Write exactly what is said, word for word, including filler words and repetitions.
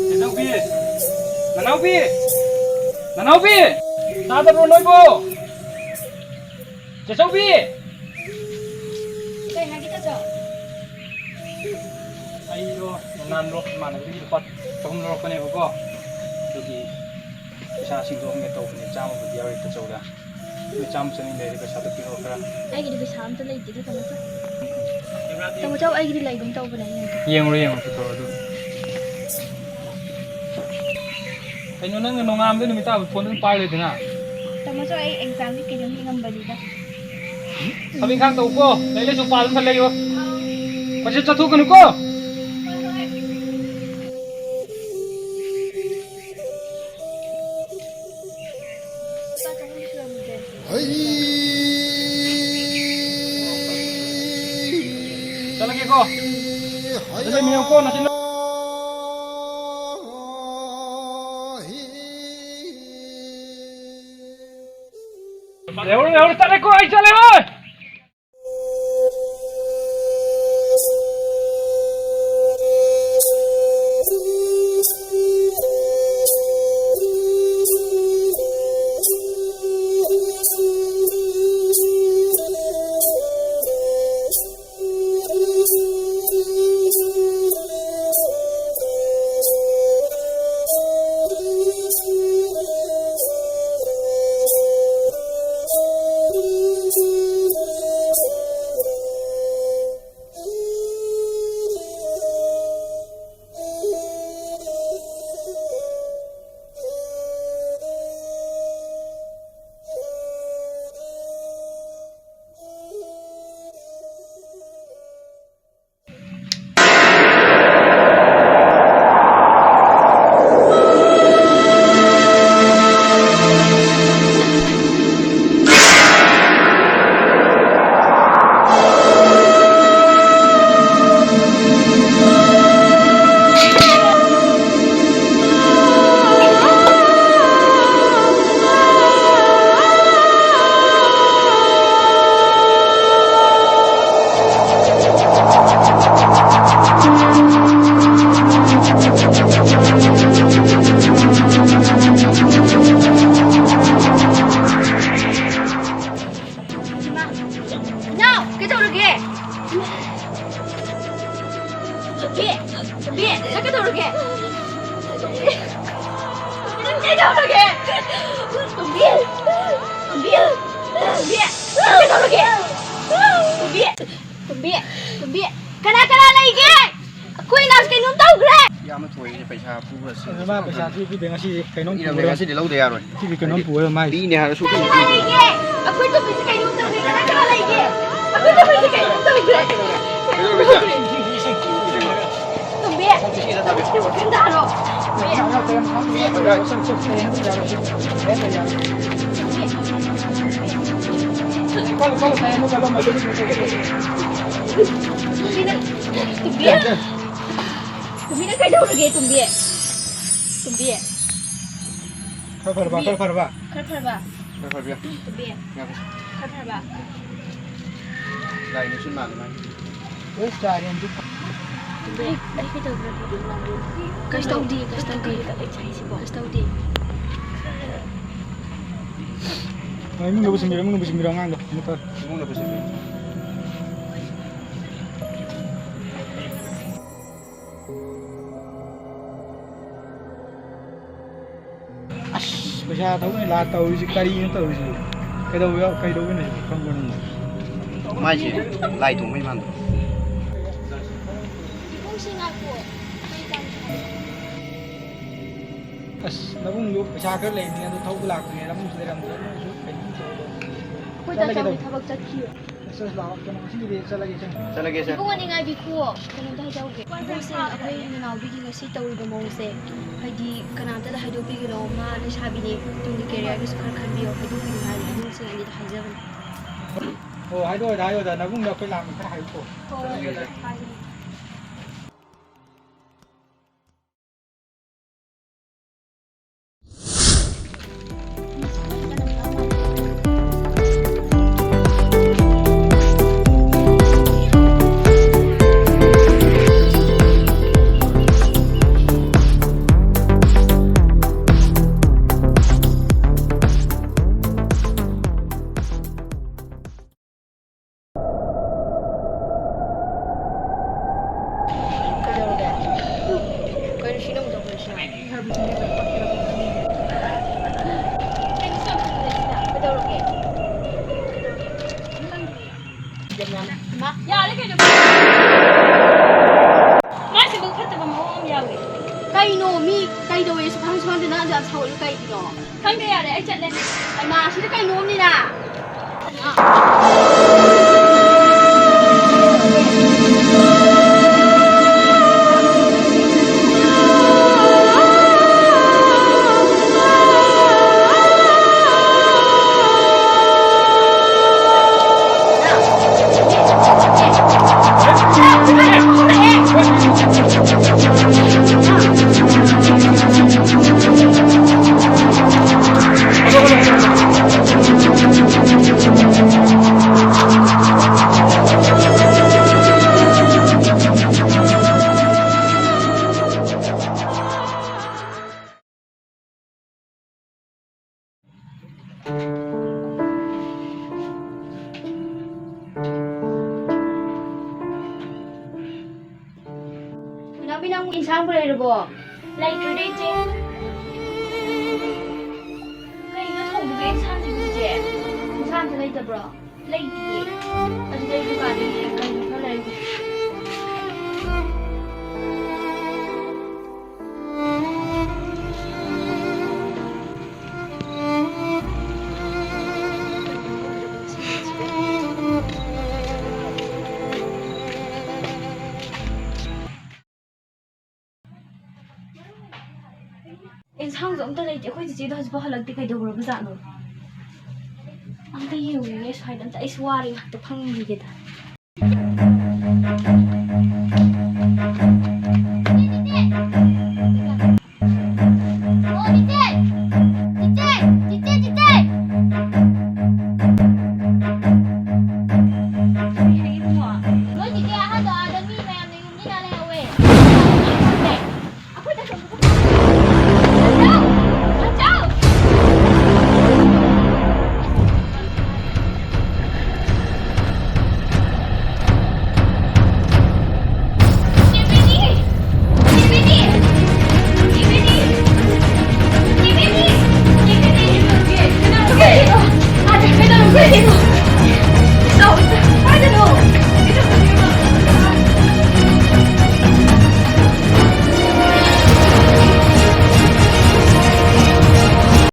ꯆꯦꯆꯧꯕꯤ! ꯅꯅꯥꯎꯕꯤ! ꯅꯅꯥꯎꯕꯤ! ꯇꯥꯗꯕ꯭ꯔꯣ ꯅꯣꯏꯕꯣ? ꯆꯦꯆꯧꯕꯤ! ꯀꯩ ꯍꯥꯏꯒꯦ, ꯇꯥꯆꯧ? ꯑꯩꯗꯣ ꯅꯍꯥꯟꯗꯣ ꯏꯃꯥꯟꯅꯕꯗꯒꯤ ꯂꯨꯄꯥ ꯆꯍꯨꯝ ꯂꯧꯔꯛꯄꯅꯦꯕꯀꯣ, ꯑꯗꯨꯒꯤ ꯄꯩꯁꯥ ꯁꯤꯡꯗꯣꯛꯑꯝꯒꯦ ꯇꯧꯕꯅꯦ, ꯆꯥꯝꯃꯕꯨꯗꯤ ꯌꯥꯎꯔꯤ ꯇꯥꯆꯧꯗ꯫ ꯅꯣꯏ ꯆꯥꯝꯃ ꯆꯅꯤ ꯂꯩꯔꯗꯤ ꯄꯩꯁꯥꯗꯣ ꯄꯤꯔꯛꯑꯣ ꯈꯔ꯫ ꯑꯩꯒꯤꯗꯤ ꯄꯩꯁꯥ ꯑꯝꯇ ꯂꯩꯇꯦꯗ, ꯇꯥꯃꯣ ꯆꯧ꯫ ꯇꯥꯃꯣ ꯆꯧ, ꯑꯩꯒꯤꯗꯤ ꯂꯩꯒꯨꯝ ꯇꯧꯕꯅꯦ, ꯌꯦꯡꯒꯦ꯫ ꯌꯦꯡꯉꯨꯔꯣ, ꯌꯦꯡꯉꯨꯔꯣ, ꯄꯨꯊꯣꯔꯛꯑꯣ ꯑꯗꯨ꯫ ꯀꯩꯅꯣ, ꯅꯪꯅ ꯅꯣꯡꯉꯥꯟꯕꯗꯩ ꯅꯨꯃꯤꯠ ꯇꯥꯕ ꯐꯣꯟ ꯑꯗꯨꯝ ꯄꯥꯏ ꯂꯩꯗꯅ? ꯇꯥꯃꯣ ꯆꯧ, ꯑꯩ ꯑꯦꯛꯖꯥꯝꯒꯤ ꯀꯩꯅꯣꯝ ꯌꯦꯡꯉꯝꯕꯅꯤꯗ꯫ ꯊꯕꯛ ꯏꯪꯈꯥꯡ ꯇꯧꯀꯣ, ꯂꯥꯏꯔꯤꯛ ꯂꯥꯏꯁꯨ ꯄꯥꯗꯨꯅ ꯈꯔ ꯂꯩꯌꯣ꯫ ꯀꯣꯏꯆꯠ ꯆꯠꯊꯣꯛꯀꯅꯨꯀꯣ꯫ ꯆꯠꯂꯒꯦꯀꯣ꯫ ꯑꯗꯨ ꯂꯩꯃꯤꯟꯅꯧꯀꯣ, ꯅꯆꯤꯟ ꯂꯩꯍꯧꯔꯣ, ꯂꯩꯍꯧꯔꯣ, ꯆꯠꯂꯦꯀꯣ, ꯑꯩ ꯆꯠꯂꯦ, ꯍꯣꯏ꯫ ꯇꯣꯝꯕꯤ! ꯇꯣꯝꯕꯤ! ꯅꯪ ꯀꯩꯗꯧꯔꯒꯦ? ꯇꯣꯝꯕꯤ! ꯅꯪ ꯀꯩꯗꯧꯔꯒꯦ? ꯇꯣꯝꯕꯤ! ꯇꯣꯝꯕꯤ! ꯇꯣꯝꯕꯤ! ꯅꯪ ꯀꯩꯗꯧꯔꯒꯦ? ꯇꯣꯝꯕꯤ! ꯇꯣꯝꯕꯤ! ꯇꯣꯝꯕꯤ! ꯀꯅꯥ ꯀꯅꯥ ꯂꯩꯒꯦ? ꯑꯩꯈꯣꯏ ꯏꯅꯥꯎꯁꯦ ꯀꯩꯅꯣꯝ ꯇꯧꯈ꯭ꯔꯦ! ꯌꯥꯝꯅ ꯊꯣꯛꯏꯁꯦ ꯄꯩꯁꯥ ꯄꯨꯔꯁꯤ꯫ ꯑꯗꯨ ꯃꯥ ꯄꯩꯁꯥ ꯄꯤꯕꯤꯗꯦ ꯉꯁꯤ꯫ ꯀꯩꯅꯣꯝ ꯏꯅꯥꯎꯁꯦ ꯄꯨꯔꯦ꯫ ꯉꯁꯤꯗꯤ ꯂꯧꯗ ꯌꯥꯔꯣꯏ꯫ ꯉꯁꯤꯗꯤ ꯀꯩꯅꯣꯝ ꯄꯨꯔꯦ ꯃꯥꯏ꯫ ꯄꯤꯅꯦ ꯍꯥꯏꯔꯁꯨ ꯀꯅꯥ ꯀꯅꯥ ꯂꯩꯒꯦ? ꯑꯩꯈꯣꯏ ꯇꯣꯝꯕꯤꯁꯦ ꯀꯩꯅꯣꯝ ꯇꯧꯔꯦ꯫ ꯀꯅꯥ ꯀꯅꯥ ꯂꯩꯒꯦ? ꯑꯩꯈꯣꯏ ꯇꯣꯝꯕꯤꯁꯦ ꯀꯩꯅꯣꯝ ꯇꯧꯔꯦ꯫ ꯇꯣꯝꯕꯤ, ꯇꯣꯝꯕꯤ, ꯇꯥꯔꯣ꯫ ꯇꯣꯝꯕꯤ, ꯅꯪ, ꯇꯣꯝꯕꯤ, ꯇꯣꯝꯕꯤ, ꯅꯪ ꯀꯩꯗꯧꯔꯒꯦ, ꯇꯣꯝꯕꯤ? ꯇꯣꯝꯕꯤ꯫ ꯈꯔ ꯐꯔꯕ? ꯈꯔ ꯐꯔꯕ? ꯈꯔ ꯐꯔꯕ? ꯈꯔ ꯐꯔꯕ? ꯇꯣꯝꯕꯤ꯫ ꯌꯥꯔꯦ꯫ ꯈꯔ ꯐꯔꯕ? ꯂꯥꯏ ꯅꯤꯡꯁꯤꯡ ꯃꯥꯜꯂꯦ ꯃꯥꯏ꯫ ꯑꯁ, ꯌꯥꯔꯦ ꯑꯗꯨ꯫ ꯇꯣꯝꯕꯤ, ꯑꯩ ꯀꯩꯗꯧꯈ꯭ꯔꯒꯦ? ꯀꯩꯁꯨ ꯇꯧꯗꯦ, ꯀꯩꯁꯨ ꯇꯧꯗꯦ꯫ ꯀꯩꯁꯨ ꯇꯧꯗꯦ꯫ ꯍꯣꯏ, ꯏꯃꯨꯡꯗ ꯄꯨꯁꯤꯟꯕꯤꯔꯣ, ꯏꯃꯨꯡꯗ ꯄꯨꯁꯤꯟꯕꯤꯔꯣ ꯑꯉꯥꯡꯗꯣ꯫ ꯏꯃꯨꯡꯗ ꯄꯨꯁꯤꯟꯕꯤꯔꯣ꯫ ꯑꯁ, ꯄꯩꯁꯥ ꯊꯧꯕꯅꯤ ꯂꯥ ꯇꯧꯔꯤꯁꯤ, ꯀꯔꯤꯅꯣ ꯇꯧꯔꯤꯁꯤ? ꯀꯩꯗꯧꯕ ꯌꯥꯎ-, ꯀꯩꯗꯧꯕꯅꯣ ꯈꯪꯕ꯭ꯔꯣ ꯅꯪꯕꯣ? ꯃꯥꯏꯁꯦ ꯂꯥꯏ ꯇꯣꯡꯕꯩ ꯃꯥꯟꯗ꯭ꯔꯣ? ꯏꯕꯨꯡꯁꯤ ꯉꯥꯏꯈꯣ꯫ ꯑꯁ, ꯅꯕꯨꯡꯗꯨ ꯄꯩꯁꯥ ꯈꯔ ꯂꯩꯕꯅꯦ, ꯑꯗꯨ ꯊꯧꯕ ꯂꯥꯛꯄꯅꯦ, ꯅꯕꯨꯡꯁꯨ ꯂꯩꯔꯝꯗ꯭ꯔꯦ, ꯅꯣꯏꯁꯨ ꯀꯩꯅꯣꯝ ꯇꯧꯔꯦ꯫ ꯑꯩꯈꯣꯏ ꯆꯠꯂꯒꯦ ꯗꯥꯆꯥꯎꯕꯤ ꯇꯧꯕꯅꯦ꯫ ꯊꯕꯛ ꯆꯠꯈꯤ꯫ ꯑꯁ, ꯑꯁ, ꯂꯥꯛꯑꯣ, ꯀꯩꯅꯣ, ꯉꯁꯤꯒꯤꯗꯤ ꯆꯠꯂꯒꯦ, ꯏꯆꯟ꯫ ꯆꯠꯂꯒꯦ, ꯏꯆꯟ꯫ ꯏꯕꯨꯡꯉꯣ, ꯅꯤꯡꯉꯥꯏꯕꯤꯈꯣ꯫ ꯀꯩꯅꯣꯝꯇ ꯍꯥꯏꯖꯍꯧꯒꯦ꯫ ꯏꯕꯨꯡꯁꯦ, ꯑꯩꯈꯣꯏ ꯅꯅꯥꯎꯕꯤꯒꯤ ꯉꯁꯤ ꯇꯧꯔꯤꯕ ꯃꯑꯣꯡꯁꯦ, ꯍꯥꯏꯗꯤ, ꯀꯅꯥꯝꯇꯗ ꯍꯥꯏꯗꯣꯛꯄꯤꯒꯅꯣ꯫ ꯃꯥ ꯂꯩꯁꯥꯕꯤꯅꯦ, ꯇꯨꯡꯒꯤ careerꯒꯤꯁꯨ ꯈꯔ ꯈꯟꯕꯤꯌꯣ, ꯍꯥꯏꯗꯣꯛꯄꯤꯒꯅꯣ ꯍꯥꯏꯅ ꯏꯕꯨꯡꯁꯤꯡ ꯑꯅꯤꯗ ꯍꯥꯏꯖꯕꯅꯦ꯫ ꯑꯣ, ꯍꯥꯏꯗꯣꯛꯑꯣꯏꯗ, ꯍꯥꯏꯗꯣꯛꯑꯣꯏꯗ꯫ ꯅꯕꯨꯡꯗꯣ ꯑꯩꯈꯣꯏ ꯂꯥꯛꯑꯝꯃꯦ, ꯈꯔ ꯍꯥꯏꯌꯨꯀꯣ꯫ ꯍꯣꯏ, ꯍꯣꯏ, ꯍꯣꯏ꯫ ꯌꯥꯔꯦ ꯀꯩꯅꯣ꯫ ꯃꯥꯁꯤꯕꯨ ꯐꯠꯇꯕ ꯃꯑꯣꯡ ꯑꯃ ꯌꯥꯎꯋꯦ꯫ ꯀꯩꯅꯣ ꯃꯤ ꯀꯩꯗꯧꯋꯦꯁꯨ ꯈꯪꯁꯨ ꯈꯪꯗꯦ ꯅꯪ ꯑꯗꯨ ꯌꯥꯝ ꯁꯥꯎꯒꯠꯂꯨ ꯀꯩꯒꯤꯅꯣ? ꯈꯪꯗꯦ ꯌꯥꯔꯦ ꯑꯩ ꯆꯠꯂꯦ꯫ ꯍꯩꯃꯥ ꯑꯁꯤꯗ ꯀꯩꯅꯣꯝꯅꯤꯅ꯫ ꯅꯥꯎꯕꯤ, ꯅꯪ ꯏꯟꯁꯥꯡꯕꯨ ꯂꯩꯔꯕꯣ? ꯂꯩꯇ꯭ꯔꯦꯗ, ꯏꯆꯦ꯫ ꯀꯩꯅꯣ ꯊꯣꯡꯗꯕ ꯏꯟꯁꯥꯡꯁꯤꯕꯨ, ꯏꯆꯦ? ꯏꯟꯁꯥꯡ ꯑꯝꯇ ꯂꯩꯇꯕ꯭ꯔꯣ? ꯂꯩꯇꯤꯌꯦ꯫ ꯑꯗꯨꯗꯤ ꯑꯩ ꯗꯨꯀꯥꯟꯗꯒꯤ ꯀꯩꯅꯣ ꯈꯔ ꯂꯩꯔꯒꯦ꯫ ꯏꯟꯁꯥꯡꯁꯨ ꯑꯝꯇ ꯂꯩꯇꯦ꯫ ꯑꯩꯈꯣꯏ ꯆꯤꯆꯦꯗꯣ ꯍꯧꯖꯤꯛꯐꯥꯎ ꯍꯜꯂꯛꯇꯦ꯫ ꯀꯩꯗꯧꯈ꯭ꯔꯕ ꯖꯥꯠꯅꯣ? ꯑꯝꯇ ꯌꯦꯡꯉꯨꯒꯦ ꯁ꯭ꯋꯥꯏꯗ ꯑꯝꯇ꯫ ꯑꯩꯁꯨ ꯋꯥꯔꯦ, ꯉꯥꯛꯇ ꯐꯝꯈꯤꯒꯦꯗ꯫